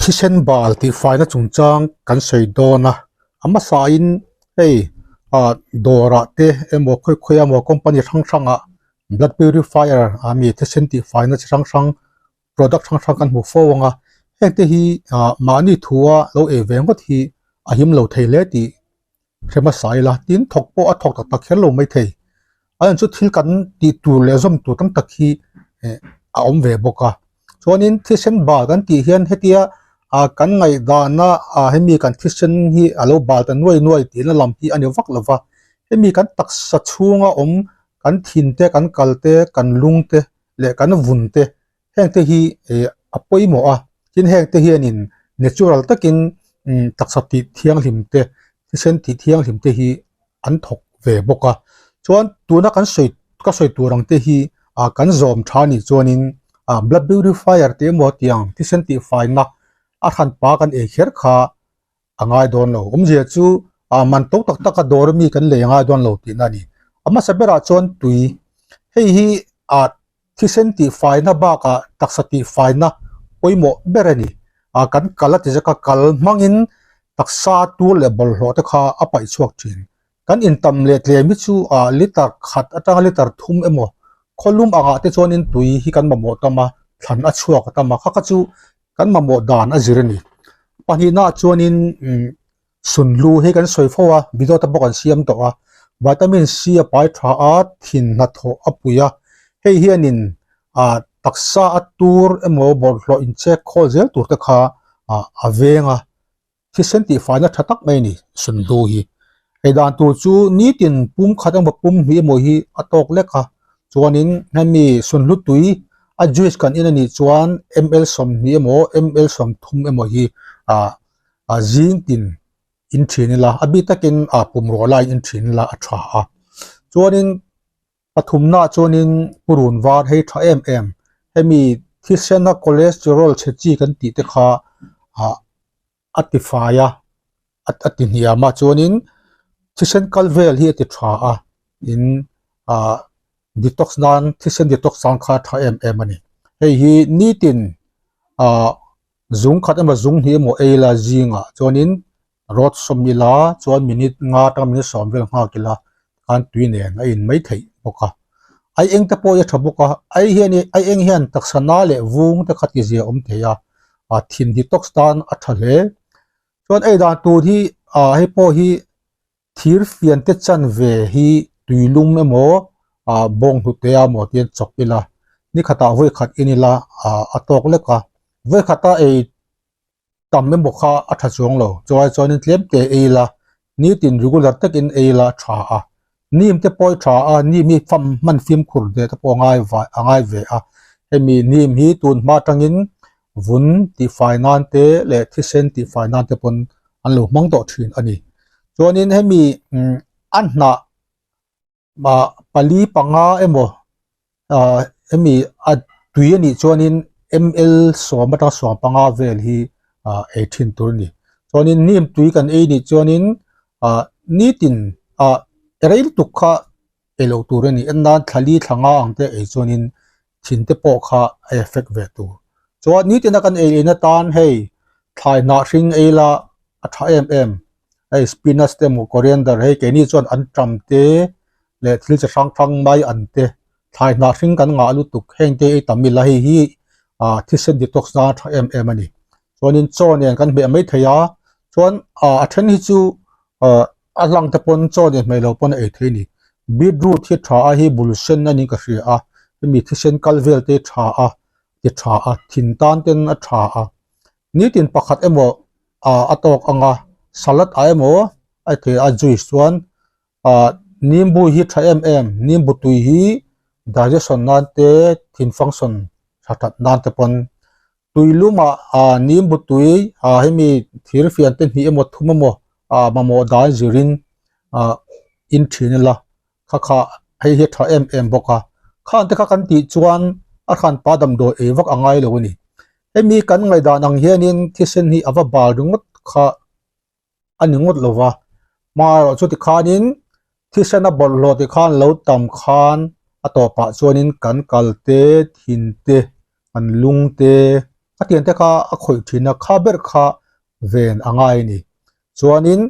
Thisen bal tih faina chungchang kan sawi dawn a, a hmasain hei ah dawrah te emaw khawi khawi emaw company hrang hrangah blood purifier ah mi thisen tih faina chi hrang hrang product hrang hrang kan hmu fo ang a, hengte hi ah mahni thua lo ei ve ngawt hi a him lo thei hle tih hre hmasa ila tin thawk pawh a thawk tak tak kher lo maithei a en chu thil kan tih tur leh zawm tur tam tak hi eh a awm ve bawk a chuanin thisen bal kan tih hian hetia ah kan ngaihdana ah hemi kan thisen hi a lo bal ta nuai nuai tihna lam hi a ni vak lo va hemi kan taksa chhunga awm kan thin te kan kal te kan lung te leh kan vun te heng te hi eh a pawimawh a tin heng te hianin natural takin umm taksa tih thianghlim te thisen tih thianghlim te hi an thawk ve bawk a chuan tuna kan sawi ka sawi tur ang te hi ah kan zawm tha anih chuanin ah blood purifier te emaw tiang thisen tih faina a hranpa kan ei kher kha a ngai dawn lo awmzia chu ah man to tak tak a dawr ami kan lei a ngai dawn lo tihna a ni a hmasa berah chuan tui hei hi ah thisen tih faina bakah taksa tih faina pawimawh ber a ni ah kan kal a ti zek a kal hmangin taksa tur leh bawlhhlawh te kha a paih chhuak thin kan intam leh tlem hi chu ah liter khat atanga liter thum emaw khawlum angah te chuanin tui hi kan mamawh tam a thlan a chhuak a tam a kha kha chu kan mamawh dan a zir a ni pahnihnaah chuanin umm sunhlu hi kan sawi fo a video te pawh kan siam tawh a vitamin C a pai tha a thin hnathawh a pui a hei hianin ah taksa a tur emaw bawlhhlawh inchek khawl zel tur te kha ah a veng a. Thisen tihfaina tha tak mai a ni Sunhlu hi. Hei dan tur chu nitin pum khat emaw pum hnih emaw hi a tawk lek a, chuanin hemi Sunhlu tui a juice kan in anih chuan ml 20 emaw ml 30 emaw hi ah ah zing tin in thin ila a bik takin ah pumruah laiin in thin ila a tha a. Chuanin Pathumnaah chuanin purun var hei tha em em, hemi thisena cholesterol chhe chi kan tih te kha ah a ti fai a, a ti hniam a chuanin thisen kal vel hi a ti tha a, in ah detox nan thisen detox nan kha a tha em em a ni. Hei hi nitin ah zung khat emaw zung hnih emaw ei la zingah chuanin Rod sawm ila chuan minute nga atanga minute 10 vel nghak ila khan tui nen a in mai theih bawk a. Ai eng te pawh hi a tha bawk a, ai hian ai eng hian taksa na leh vung te kha tizia awm thei a, ah thin detox tan a tha hle. Chuan ei dan tur hi ah hei pawh hi thir fian te chan ve hi tui lum emaw ah bawng hnute a maw tihian chawp ila ni khatah vawi khat in ila ah a tawk lek a, vawi khata ei tam emaw kha a tha chuang lo chuai chuanin tlem te ei la nitin regular takin ei la tha a nim te pawh hi tha a nim hi fam hman fimkhur ve te pawh a ngai vai a ngai ve a hemi nim hi tun hma atangin vun tihfai nan te leh thisen tihfai nan te pawn an lo hmang tawh thin a ni chuanin hemi a hnah ah pali panga emaw ah hemi a tui a nih chuanin ml 10 atanga 15 vel hi ah ei thin tur a ni chuanin nim tui kan ei nih chuanin ah nitin ah rei lutuk kha ei loh tur a ni en nan thla li thla nga ang te ei chuanin thin te pawh kha a effect ve tur chuan nitin a kan ei leh na tan hei thlai hnah hring ei la a tha em em hei spinach te emaw coriander hei keini chuan an tam te leh thil chi hrang hrang mai an te thlai hnah hring kan ngah lutuk heng te ei tam ila hei hi ah thisen detox nan a tha em em a ni chuanin chaw nen kan hmeh mai thei a chuan ah a then hi chu ah a hlang te pawn chaw nen hmeh loh pawn a ei thei a ni beetroot hi tha a hi bul sen a niin ka hria a hemi thisen kal vel te tha a ti tha a thin tan ten a tha a nitin pakhat emaw ah a tawk ang a salad ah emaw a thei a juice chuan ah nimbu hi tha em em nimbu tui hi digestion nan te thin function tha that nan te pawn tui lumah ah nimbu tui ah hemi thir fian te hnih emaw thum emaw ah mamawh dan zirin ah in thin ila kha kha hei hi a tha em em bawk a khan te kha kan tih chuan a hranpa damdawi ei vak a ngai lo a ni hemi kan ngaihdan ang hianin thisen hi a va bal ringawt kha a ni ngawt lo va hmaerawh chu tikhanin thisen a bawlhhlawh tikhan lo tam khan a tawpah chuanin kan kal te thin te kan lung te. Khatiang te kha a khawih thin a, kha ber kha ven a ngai a ni. Chuanin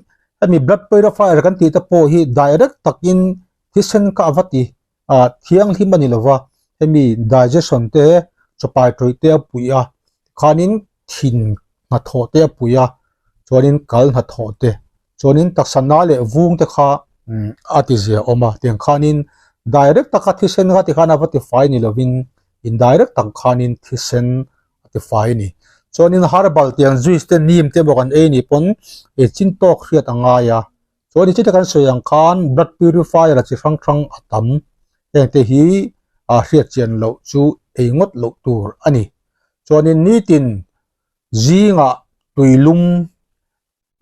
hemi blood purifier kan tih te pawh hi direct takin thisen kha a va ti a, thianghlim a ni lo va, hemi digestion te chapai tawih te a puih a, tikhanin thin hnathawh te a puih a, chuanin kal hnathawh te, chuanin taksa na leh vung te kha a ti zia awm a, tiang khanin direct taka thisen kha tikhan a va tifai ni lovin indirect tak khanin thisen a tifai a ni. Chuanin herbal tiang juice te neem te emaw kan ei nih pawn ei chin tawk hriat a ngai a, chuan nichita kan sawi ang khan blood purifier a chi hrang hrang a tam, heng te hi a hriat chian loh chu ei ngawt loh tur a ni. Chuanin nitin zingah tuilum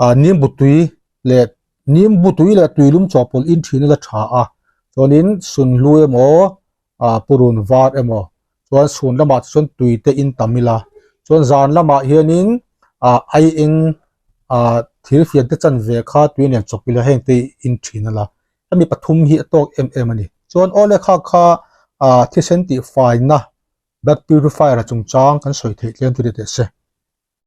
ah nimbu tui leh nimbu tui leh tuilum chawhpawlh in thin ila tha a chuanin sunhlu emaw ah purun var emaw chuan chhun lamah te chuan tui te in tam ila chuan zan lamah hianin ah ai eng ah thirfian te chanve kha tui nen chawp ila heng te in thin ila hemi pathum hi a tawk em em a ni chuan awle kha kha ah thisen tih faina blood purifier a chungchang kan sawi theih tlem chu ni teh se.